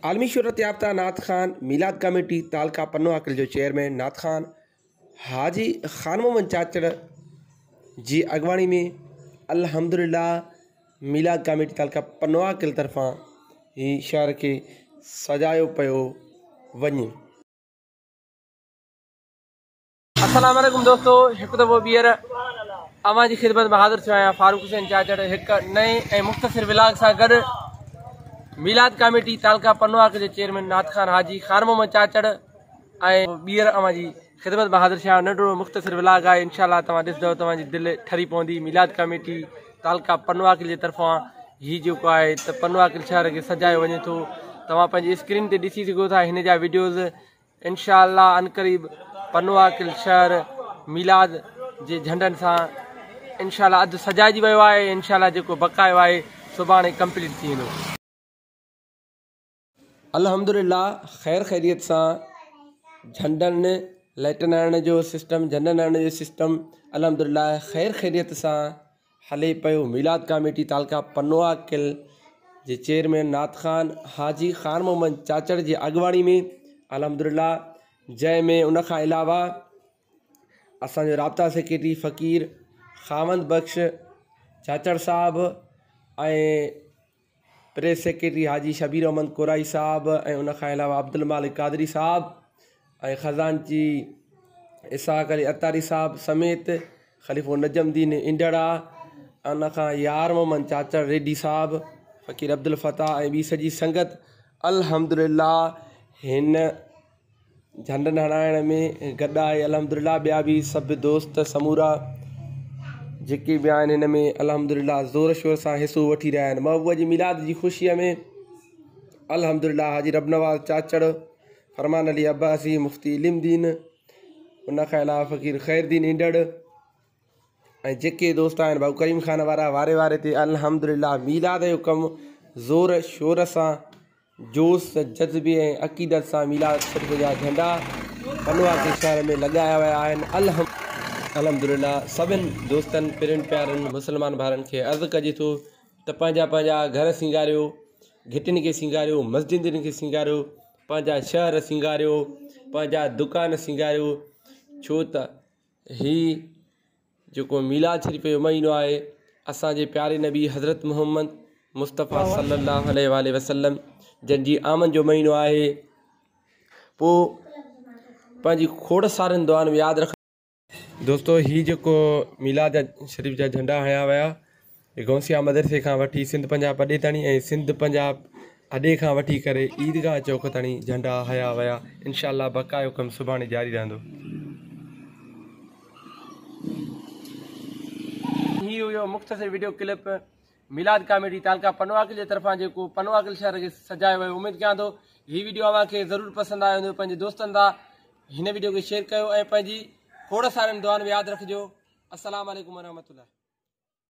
عالمي شهرت يافته نعت خوان ميلاد ڪميٽي تعلقه پنو عاقل جو چيئرمين نعت خوان حاجي خان محمد چاچڙ جي اڳواڻي ۾ الحمدلله ميلاد ڪميٽي تعلقه پنو عاقل طرفان هي شهر کي سجايو پيو وڃي. السلام عليڪم دوستو هڪ دفعو ٻيهر اوهان جي خدمت ۾ حاضر ٿيو آهيان فاروق حسين چاچڙ هڪ نئين ۽ مختصر ولاگ سان گڏ ميلاد ڪاميٽي تعلقه پنوعاقل جي چيئرمين نعت خان حاجي خان محمد چاچڙ ۽ ٻيهر اوهان جي خدمت ۾ حاضر ٿيا آهيان ننڍڙو مختصر ولاگ آهي انشاء الله توهان ڏسندو توهان جي دل ٺري پوندي ميلاد ڪاميٽي تعلقه پنوعاقل جي طرفان هي جيڪو آهي ته پنوعاقل شهر کي سجايو وڃي ٿو توهان پنهنجي اسڪرين تي ڏسي سگهو ٿا هن جا ويڊيوز انشاء الله عنقريب پنوعاقل شهر ميلاد جي جهنڊن سان انشاء الله اڌ سجائجي ويو آهي انشاء الله جيڪو بقايو آهي سڀاڻي ڪمپليٽ ٿي ويندو. الحمدلله خير خيريت سان جهنڊن لائٽن هڻڻ جو سسٽم جهنڊن هڻڻ جو سسٽم الحمدلله خير خيريت سان هلي پيو ميلاد ڪاميٽي تعلقه پنوعاقل جي چيئرمين نعت خان حاجي خان محمد چاچڙ جي اڳواڻي ۾ الحمدلله جنهن ۾ ان کان علاوه اسان جو رابطا سيڪريٽري فقير خاوند بخش چاچڙ صاحب ۽ پريس سيڪريٽري حاجي شبير احمد ڪورائي صاحب ۽ ان کان علاوه عبدالمالڪ قادري صاحب ۽ خزانچي اسحاق علي عطاري صاحب سميت خليفو نجم الدين انڊڙا ان کان يار محمد چاچڙ ريڊي صاحب فقير عبدالفتاح ۽ ٻي سڄي سنگت الحمدلله هن جهنڊن هڻائڻ ۾ گڏ آهي الحمدلله ٻيا به سڀ دوست سمورا جيڪي به آهن هن ۾ الحمدلله زور شور سان حصو وٺي رهيا آهن محبوب جي ميلاد جي خوشيء ۾ الحمدلله حاجي رب نواز چاچڙ فرمان علي عباسي مفتي علم دين ان کان علاوه فقير خير دين انڊڙ ۽ جيڪي دوست آهن ڀائو ڪريم خان وارا واري واري تي الحمدلله ميلاد جو ڪم زور شور سان جوش، جذبي ۽ عقيدت سان ميلاد شريف جا جهنڊا پنوعاقل شهر ۾ لڳايا ويا آهن. الحمدلله سڀن دوستن پرين پيارن مسلمان ڀائرن کي عرض ڪجي ٿو ته پنهنجا پنهنجا گهر سينگاريو، گهٽين کي سينگاريو، مسجدن کي سينگاريو، پنهنجا شهر سينگاريو، پنهنجا دڪان سينگاريو ڇو ته هي جيڪو ميلاد شريف جو مهينو آهي اسان جي پياري نبي حضرت محمد مصطفيٰ صلي الله عليه واٰله وسلم جن جي آمد جو مهينو آهي پوء پنهنجي کوڙ سارين دعائن ۾ ياد رک دوستو هي جيڪو ميلاد شريف جا جهنڊا هنيا ويا غوثيه مدرسي کان وٺي سنڌ پنجاب اڏي تائين ۽ سنڌ پنجاب اڏي کان وٺي ڪري عيدگاهه چوڪ تائين جهنڊا هنيا ويا انشاء الله بقايو ڪم سڀاڻي جاري رهندو. هي هيو مختصر وڊيو ڪلپ ميلاد ڪاميٽي تعلقه پنوعاقل جي طرفان جيڪو پنوعاقل شهر کي سجايو ويو اميد ڪيان ٿو هي وڊيو اوهان کي ضرور پسند آيو هوندو پنهنجي دوستن سان هن وڊيو کي شيئر ڪيو ۽ پنهنجي کوڙ سارين دعائن ۾ ياد رکجو السلام عليڪم ورحمة الله.